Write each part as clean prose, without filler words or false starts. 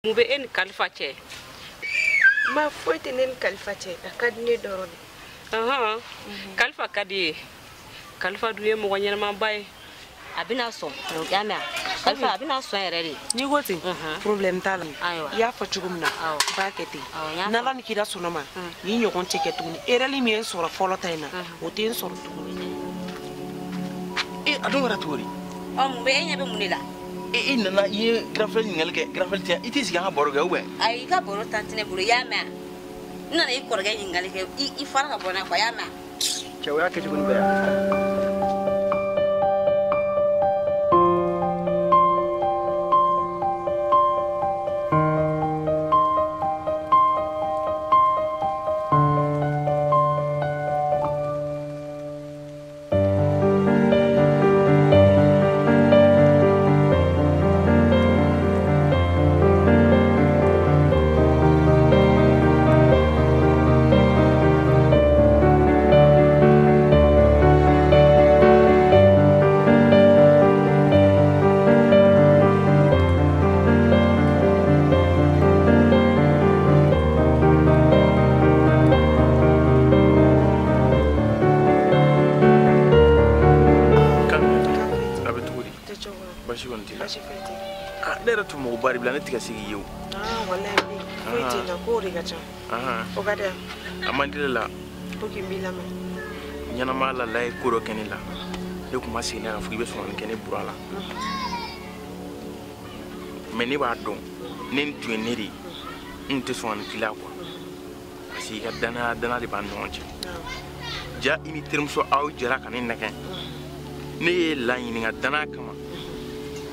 Mun bɛ e ni Kalifa cɛ? Ma foyi tɛ ne ni Kalifa cɛ, a ka di ne dɔrɔn de. Ɔhɔn, Kalifa ka di ye. Kalifa dun ye mɔgɔ ɲɛnamaba ye. A bɛna sɔn, i y'a mɛn wa? Kalifa a bɛna sɔn yɛrɛ de. N'i ko ten, problème t'a la. Ayiwa. I y'a fɔ cogo min na, Awɔ. n b'a kɛ ten. Awɔ, n y'a N'Ala ni kira sɔnna ma, nin ɲɔgɔn tɛ kɛ tuguni. Erreur min ye n sɔrɔ fɔlɔ ta in na, o tɛ n sɔrɔ tuguni. E, a dun kɛra cogo di? Ɔ, mun bɛ e ɲɛ bɛ mun de la? E nana i ye grand frère ɲininkali kɛ, grand frère tɛ yan, i t'i sigi an ka baro kɛ ou bien? Ayi, i ka baro tan tɛ ne bolo, i y'a mɛn wa? N nana i kɔrɔkɛ ɲininkali kɛ, i fara ka bɔ n na quoi, i y'a mɛn wa? Cɛ, o y'a kɛcogo ni bɛɛ ye. Ne yɛrɛ tun mɔgɔ ba de bila ne tɛ ka se k'i ye o. Ah, walayi ne foyi tɛ n na, kow de ka ca. O ka di yan. A man di ne la. Ok, n b'i lamɛn. Ɲɛnamaya la, la ye ko dɔ kɛ ne la. Ne tun ma segin n'a kan fo i bɛ sɔn ka nin kɛ ne bura la. Mais ne b'a dɔn, ne nin tun ye ne de ye. N tun tɛ sɔn ka nin k'i la quoi. Parce que i ka danaya, danaya de b'an ni ɲɔgɔn cɛ. Ja i ni terimuso aw jɛra ka ne nɛgɛn. Ne ye la ɲininka danaya kama.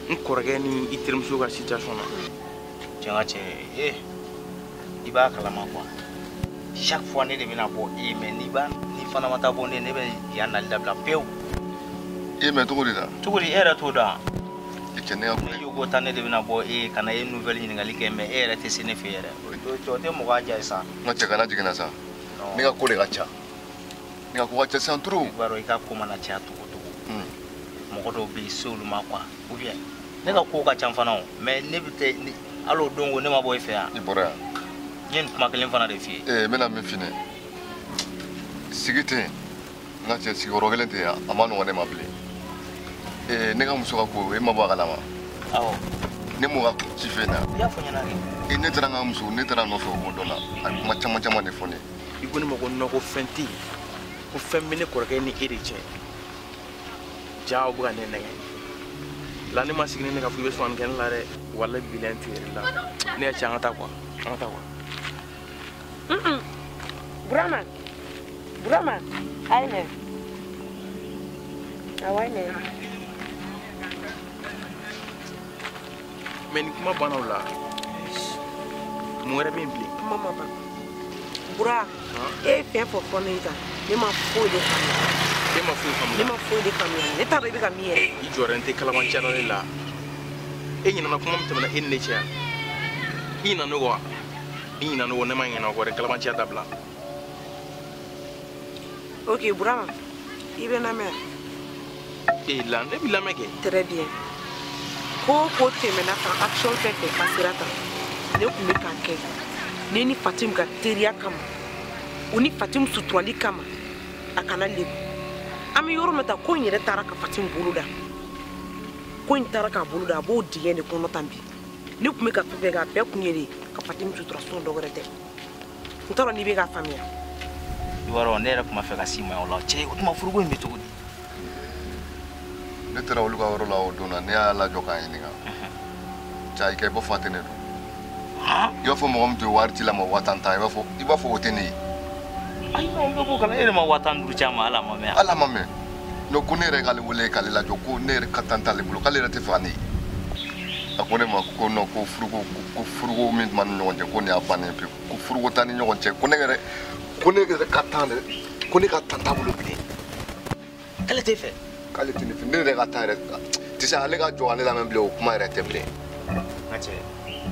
N kɔrɔkɛ ni i terimuso ka situation na. Cɛ, n ka cɛ, i b'a kalama quoi. Chaque fois ne de bɛna bɔ e ye, mais n'i fana ma taa bɔ ne ye, ne bɛ yan nali dabila pewu. E mais cogo di la? Cogo di, e yɛrɛ t'o dɔn wa? E cɛ, ne ka ko Ne ko taa ne de bɛna bɔ e ye ka na e nouvelle ɲininkali kɛ, mais e yɛrɛ tɛ se ne fɛ yɛrɛ. O tɛ mɔgɔ diya ye sa. N ka cɛ, kana jiginna sa. Non. Ne ka ko de ka ca. Ne ka ko ka ca sisan trop. I b'a dɔn i ka ko mana caya cogo o cogo. Mɔgɔ dɔw bɛ yen, se olu ma quoi. Ou bien ne ka ko ka ca fana o, mais ne bɛ tɛ, ne, hali o don ko ne ma bɔ e fɛ yan. I bɔra yan. N ye nin kuma kelen fana de f'i ye. Ee, n bɛna min f'i ɲɛna. Sigi tɛ yen. N ka cɛ, sigiyɔrɔ kelen tɛ yen, a ma nɔgɔn ne ma bilen. Ee, ne ka muso ka ko, e ma bɔ a kalama. Awɔ. Ne m'o ka ci f'e ɲɛna. I y'a fɔ n ɲɛna de. Ee, ne taara n ka muso, ne taara a nɔfɛ o dɔ la. A ye kuma caman caman de fɔ ne ye. I ko ne ma ko non, ko fɛn tɛ yen. Ko fɛn bɛ ne kɔrɔkɛ ni e de cɛ. Ja, aw bɛ ka ne nɛgɛn. La ne ma sigi ni ne ka fɔ i bɛ sɔn ka nin kɛ ne la dɛ. Walayi bilayi n tɛ yɛrɛ la. Ne y'a ci an ka taa quoi. An ka taa quoi. Burama. Burama. Ayi nɛ. Awɔ, ayi nɛ. Mais ni kuma banna o la, mun wɛrɛ bɛ yen bilen? Kuma ma ban. Bura, e ye fɛn fɛn fɔ ne ye tan, ne ma foyi de faamuya. E ma foyi faamuya? Ne ma foyi de faamuya. Ne t'a dɔn i bɛ ka min yɛrɛ. I jɔra n tɛ kalabanciya la ne la. E ɲinɛna kuma min tɛmɛna e ni ne cɛ yan. I ɲinɛna ne kɔ wa? I ɲinɛna ne kɔ, ne ma ɲinɛ o kɔ dɛ, kalabanciya dabila. Ok, Burama, i bɛ n lamɛn wa? Ee, la, ne b'i lamɛn kɛ. Très bien. Ko o ko tɛmɛna tan, action fɛn fɛn passera tan, ne tun bɛ k'a kɛ. Ne ni Fatim ka teriya kama, o ni Fatim suturali kama, a kana lebu. An bɛ yɔrɔ min ta, ko in yɛrɛ taara ka Fatim bolo da. Ko in taara k'a bolo da, a b'o dingɛ de kɔnɔ tan bi. Ne tun bɛ ka fɛn fɛn kɛ, a bɛɛ kun ye de ka Fatim sutura, sɔn dɔ wɛrɛ tɛ. N t'a dɔn n'i bɛ k'a faamuya. I b'a dɔn, ne yɛrɛ tun b'a fɛ ka s'i ma o la. Cɛ, o tuma foroko in bɛ cogo di? Ne taara olu ka yɔrɔ la o don na, ne y'a lajɔ k'a ɲininka. Cɛ, i ka i b'a fɔ a tɛ ne dɔn. I b'a fɔ mɔgɔ min tun ye wari ci la ma waa tan tan, i b'a fɔ o tɛ ne ye. Ayi, non, n bɛ ko kana, e yɛrɛ ma waa 15 ci a ma, hali a ma mɛn. Hali a ma mɛn. Non, ko ne yɛrɛ k'ale wele k'ale lajɔ, ko ne yɛrɛ ka tan t'ale bolo, k'ale yɛrɛ tɛ fɛ ka ne ye. A ko ne ma ko non, ko furuko, ko furuko min tun b'an ni ɲɔgɔn cɛ, ko nin y'a bannen pewu, ko furuko t'an ni ɲɔgɔn cɛ, ko ne yɛrɛ, ko ne yɛrɛ ka tan dɛ, ko ne ka tan t'a bolo bilen. K'ale t'e fɛ? K'ale tɛ ne fɛ, ne yɛrɛ ka tan yɛrɛ, ti se ale ka jɔ ale lamɛn bilen, o kuma yɛrɛ tɛ bilen. N ka cɛ,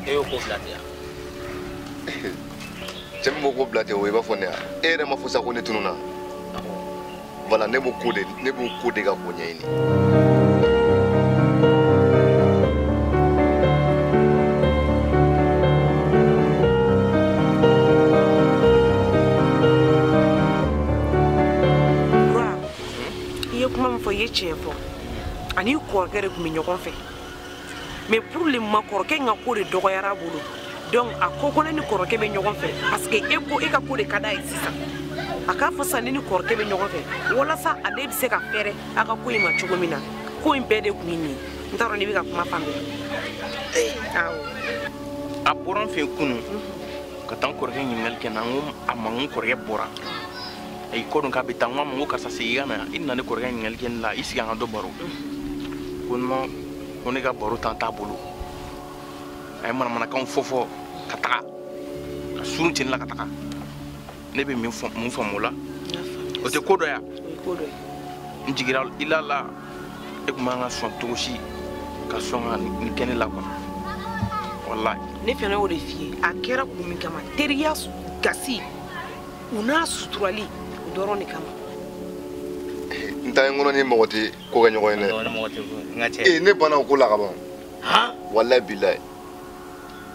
e y'o ko bila ten yan. Cɛ min b'o ko bila ten, o i b'a fɔ ne ya. E yɛrɛ ma fɔ sa ko ne tununna. Voilà, ne b'o ko de, ne b'o ko de ka k'o ɲɛɲini. tiɲɛ fɔ ani kɔrɔkɛ de tun bɛ ɲɔgɔn fɛ mais pour le moment kɔrɔkɛ in ka ko de dɔgɔyara a bolo donc a ko ko ne ni kɔrɔkɛ bɛ ɲɔgɔn fɛ parce que e ko e ka ko de ka d'a ye sisan a k'a fɔ sisan ne ni kɔrɔkɛ bɛ ɲɔgɔn fɛ walasa ale bɛ se ka fɛrɛ a ka ko in ma cogo min na ko in bɛɛ de kun ye nin ye n t'a dɔn n'i bɛ ka kuma faamuya. Awɔ. A bɔra n fɛ yen kunun ka taa n kɔrɔkɛ ɲininkali kɛ n na n ko a ma n ko kɔrɔkɛ bɔra a y'i kɔ don k'a bɛ taa n ko a ma n ko karisa segin ka na i nana ne kɔrɔkɛ ɲininkali kɛ ne la i sigi an ka dɔ baro ko non ko ne ka baro tan t'a bolo a ye manamanakanw fɔ fɔ ka taga ka surun ten la ka taga ne bɛ mun faamu o la o tɛ ko dɔ ya n jigira i la e tun man ka sɔn cogo si ka sɔn ka nin kɛ ne la quoi walayi. Ne fana y'o de f'i ye a kɛra kun min kama teriya gasi u n'a suturali o dɔrɔn de kama. N ta ye n kɔnɔ ni mɔgɔ tɛ ko kɛ ɲɔgɔn ye dɛ. Ee ne banna o ko la ka ban. Walayi bilayi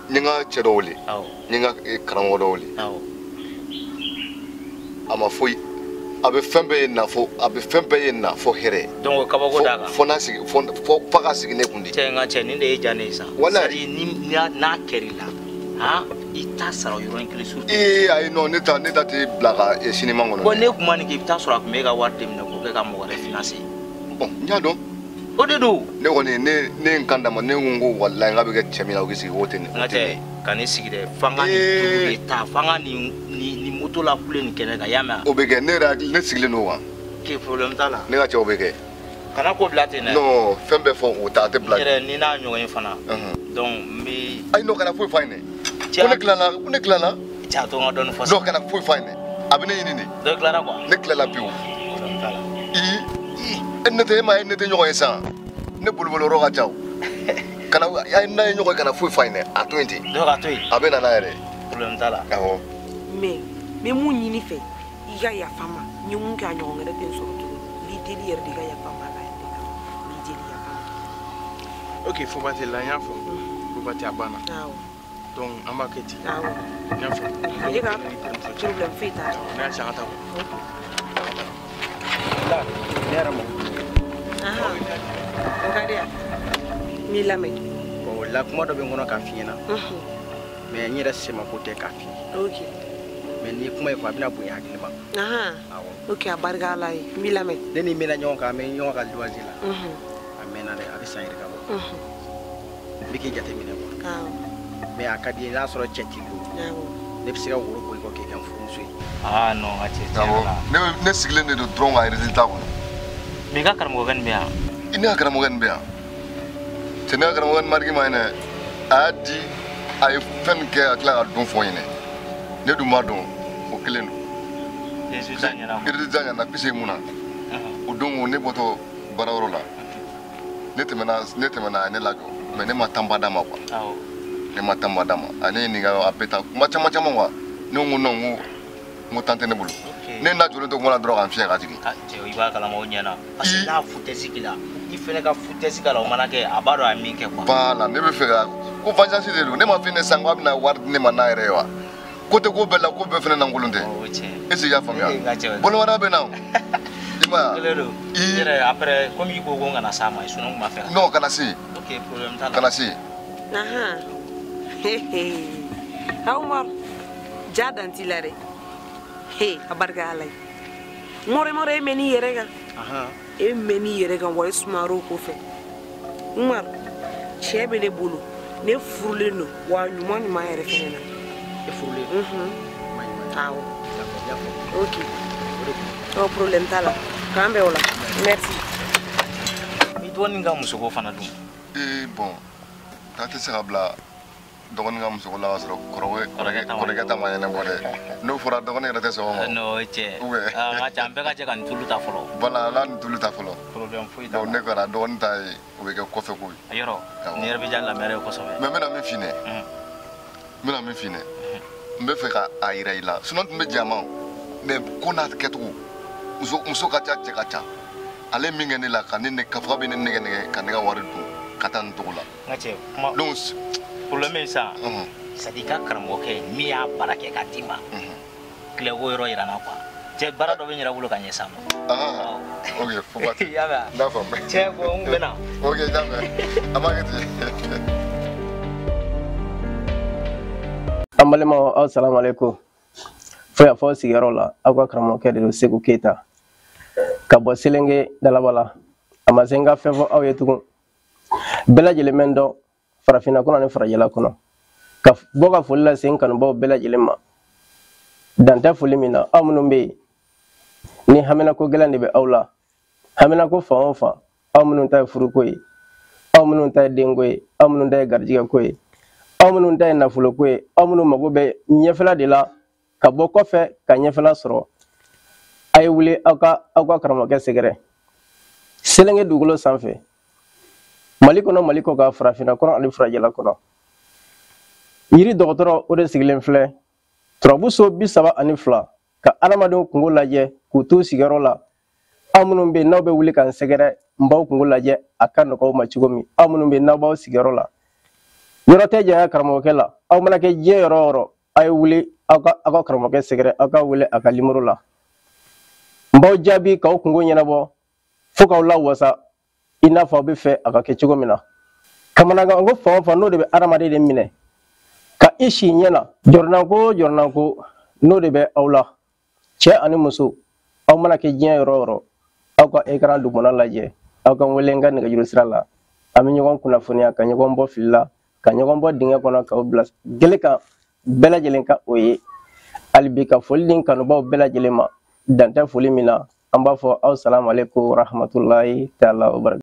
n ye n ka cɛ dɔ wele n ye n ka karamɔgɔ dɔ wele a ma foyi a bɛ fɛn bɛɛ ye na fo a bɛ fɛn bɛɛ ye na fo hɛrɛ. Donc kabako d'a kan. Fo n'a sigi fo f'a ka sigi ne kun de. Cɛ n ka cɛ nin de ye ja ne ye sa. Walayi. C'est à dire ni n'a kɛr'i la han i t'a sara o yɔrɔnin kelen surtout. Ee ayi non ne ta tɛ bila ka sinima kɔnɔ. Bon ne kun ma nin kɛ i bɛ taa sɔrɔ a kun bɛ e ka wari de minɛ k'o kɛ ka mɔgɔ wɛrɛ financer. Bon n y'a dɔn. O de don. Ne kɔni ne ye n kan d'a ma ne ko walayi n k'a bɛ kɛ cɛ min na o k'i sigi o tɛ ne. N ka cɛ ka ne sigi dɛ f'an ka nin tulu de ta f'an ka nin moto la kule nin kɛnɛ kan i y'a mɛn wa. O bɛ kɛ ne yɛrɛ hakili ne sigilen don o kan. Ok problème t'a la. Ne ka cɛ o bɛ kɛ. Kana ko bila ten dɛ. Non fɛn bɛɛ fɔ o ta a tɛ bila. N yɛrɛ ni n'a ɲɔgɔn ye fana. Donc n bɛ. Ayi non kana foyi f'a ye dɛ. Ko ne tilala ko ne tilala. Cɛ a to n ka dɔɔnin fɔ sa. Non kana foyi f'a ye dɛ a bɛ ne ɲini de. Dɔ tilara quoi. Ne tilala pewu. Problème t'a la. Ii ne tɛ e ma ye ne tɛ ɲɔgɔn ye sisan ne boliboli yɔrɔ ka ca o. Kana a n'a ye ɲɔgɔn ye kana foyi f'a ye dɛ a to yen ten. Donc a to yen. A bɛ na n'a yɛrɛ. Problème t'a la. Awɔ. Mais n bɛ mun ɲini fɛ i ka yafa n ma n ye mun kɛ a ɲɔgɔn wɛrɛ tɛ n sɔrɔ tuguni n b'i deli yɛrɛ de i ka yafa n ma ala yɛrɛ de kama n b'i deli yafa n ma. Ok Foba tɛ la n y'a faamu Foba tɛ a banna. Awɔ. Donc an b'a kɛ ten. Awɔ. N y'a faamu. E ka problème foyi t'a la. Ne y'a ci an ka taa. La ne yɛrɛ ma. O ka di yan n b'i lamɛn. Bon la kuma dɔ bɛ n kɔnɔ k'a f'i ɲɛna. Mais n yɛrɛ semako tɛ k'a f'i ye. Ok. Mais n'i ye kuma in fɔ a bɛna bonya hakili ma. Awɔ. Ok a barika Ala ye n b'i lamɛn. Ne ni mɛnna ɲɔgɔn kan an bɛ ɲɔgɔn ka luwanse la. A mɛnna dɛ a bɛ san yirika bɔ. N bɛ k'i jateminɛ quoi. Awɔ. Mais a ka di n ye n'a sɔrɔ cɛ t'i bolo. Awɔ. Ne bɛ se ka woro bɔ i kɔ k'i kɛ n furumuso ye. Ah non a cɛ tiɲɛ yɛrɛ la. Ne sigilen de don dɔrɔn ka résultat kɔnɔ. Mais i ka karamɔgɔkɛ nin bɛ yan. I ne ka karamɔgɔkɛ nin bɛ yan. Cɛ ne ka karamɔgɔkɛ nin mariki ma ɲi dɛ. A y'a di a ye fɛn min kɛ a tila ka don fɔ n ɲɛnɛ. Ne dun b'a dɔn o kelen don. Résultat ɲɛna. Résultat ɲɛna pise mun na. O don ne bɔtɔ baarayɔrɔ la. Ne tɛmɛna a ye ne lajɔ mais ne ma tanba d'a ma quoi. Awɔ. Ne ma tanba d'a ma a ne ɲininka a bɛ taa kuma caman caman quoi ne ko non n ko tan tɛ ne bolo. Ne n'a jɔlen to kuma la dɔrɔn ka n fiyɛ ka jigin. Cɛ i b'a kalama o ɲɛna parce que n'a foutaise k'i la i fɛnɛ ka foutaise k'a la o mana kɛ a b'a dɔn a ye min kɛ quoi. Voilà ne bɛ fɛ ka ko vengeance de don ne ma f'i ɲɛna sisan ko a bɛna wari di ne ma n'a yɛrɛ ye wa ko tɛ ko bɛɛ la ko bɛɛ fɛnɛ lankolon tɛ. O tiɲɛ. Est ce que i y'a faamuya bolomada bɛ na o. I ma ye wa. Kelen don. I yɛrɛ après komi i ko ko n kana s'a ma sinon n tun b'a fɛ ka. Non kana se. Ok problème t'a la. Kana se. Ahan. Umar ja dan t'i la dɛ. He a barika Ala ye. Mɔrɛ mɔrɛ e mɛn'i yɛrɛ kan. E mɛn'i yɛrɛ kan wa e sumar'o ko fɛ. Umar cɛ bɛ ne bolo ne furulen don wa ɲuman ɲuman yɛrɛ fɛnɛ na. E furulen? Awɔ. Ok. O problème t'a la. K'an bɛn o la. Merci. I dɔgɔnin ka musoko fana dun. Ee bon ta tɛ se ka bila dɔgɔnin ka musoko la ka sɔrɔ kɔrɔkɛ ta ma ɲɛnabɔ dɛ. N'o fɔra dɔgɔnin yɛrɛ tɛ sɔn o ma. Non o ye tiɲɛ. An ka cɛ an bɛɛ ka jɛ ka nin tulu ta fɔlɔ. Voilà an ka nin tulu ta fɔlɔ. Problème foyi t'a la. Donc ne kɛra dɔgɔnin ta ye o bɛ kɛ kɔfɛ ko ye. Yɔrɔ nin yɛrɛ bɛ diya lamɛn ye kosɛbɛ. Mais n bɛna min f'i ɲɛna. N bɛna min f'i ɲɛna. N bɛ fɛ ka a yira i la sinon n tun bɛ jɛ a ma o. Mais ko n'a kɛcogo muso ka ca cɛ ka ca. Ale min kɛ ne la ka ne ka fɔ k'a bɛ ne nɛgɛ nɛgɛ ka ne ka wari dun ka taa nin cogo la. N ka cɛ kuma. Donc problème ye sisan. C'est à dire i ka karamɔgɔkɛ min y'a baara kɛ k'a d'i ma. Tileko yɔrɔ yira n na quoi. Cɛ baara dɔ bɛ n yɛrɛ bolo ka ɲɛsin a ma. Ok, fo ba. I y'a mɛn? N t'a faamu. Cɛ ko n bɛ na. Ok, n y'a mɛn. An b'a kɛ ten. An balimaw, aw salamu aleykum. Fo yan fɔ sigiyɔrɔ la, aw ka karamɔgɔkɛ de don, Seku Keyita, ka bɔ Selenge Dalaba la. A ma se n ka fɛn fɔ aw ye tugun. Bɛɛ lajɛlen bɛ n dɔn farafinna kɔnɔ ani farajɛla kɔnɔ. Ka bɔ ka foli lase n kanubaw bɛɛ lajɛlen ma, dan tɛ foli min na. Aw minnu bɛ yen ni haminako gɛlɛn de bɛ aw la, haminako fan o fan, aw minnu ta ye furuko ye, aw minnu ta ye denko ye, aw minnu ta ye garijɛgɛko ye, aw minnu ta ye nafoloko ye, aw minnu mago bɛ ɲɛfɛla de la ka bɔ kɔfɛ ka ɲɛfɛla sɔrɔ, a ye wuli aw ka karamɔgɔkɛ sɛgɛrɛ Selenge dugukolo sanfɛ, Mali kɔnɔ, Mali kɔ kan, farafinna kɔnɔ ani farajɛla kɔnɔ. Yiri dɔgɔtɔrɔ o de sigilen filɛ turabu so 32 ka adamadenw kungo lajɛ k'u t'u sigiyɔrɔ la. Aw minnu bɛ yen n'aw bɛ wuli ka n sɛgɛrɛ, n b'aw kungo lajɛ a ka nɔgɔ aw ma cogo min. Aw minnu bɛ yen n'aw b'aw sigiyɔrɔ la, yɔrɔ tɛ janya karamɔgɔkɛ la. Aw mana kɛ diɲɛ yɔrɔ o yɔrɔ, a ye wuli aw ka karamɔgɔkɛ sɛgɛrɛ, aw ka wele a ka nimoro la. N b'aw jaabi k'aw kungo ɲɛnabɔ fo k'aw lawasa i n'a fɔ aw bɛ fɛ a ka kɛ cogo min na. Kamanagan ko fan o fan, n'o de bɛ adamaden de minɛ ka i si ɲɛ na, jɔrɔnanko o jɔrɔnanko n'o de bɛ aw la, cɛ ani muso, aw mana kɛ diɲɛ yɔrɔ o yɔrɔ, aw ka écran dugumana lajɛ, aw ka n wele n ka nɛgɛjuru sira la. An bɛ ɲɔgɔn kunnafoniya, ka ɲɔgɔn bɔ fili la, ka ɲɔgɔn bɔ dingɛ kɔnɔ, k'aw bila gele kan bɛɛ lajɛlen ka o ye. Hali bi ka foli di n kanubaw bɛɛ lajɛlen ma, dan tɛ foli min na. An b'a fɔ aw salamu aleykum rahmatulahi taala wa barakatuh.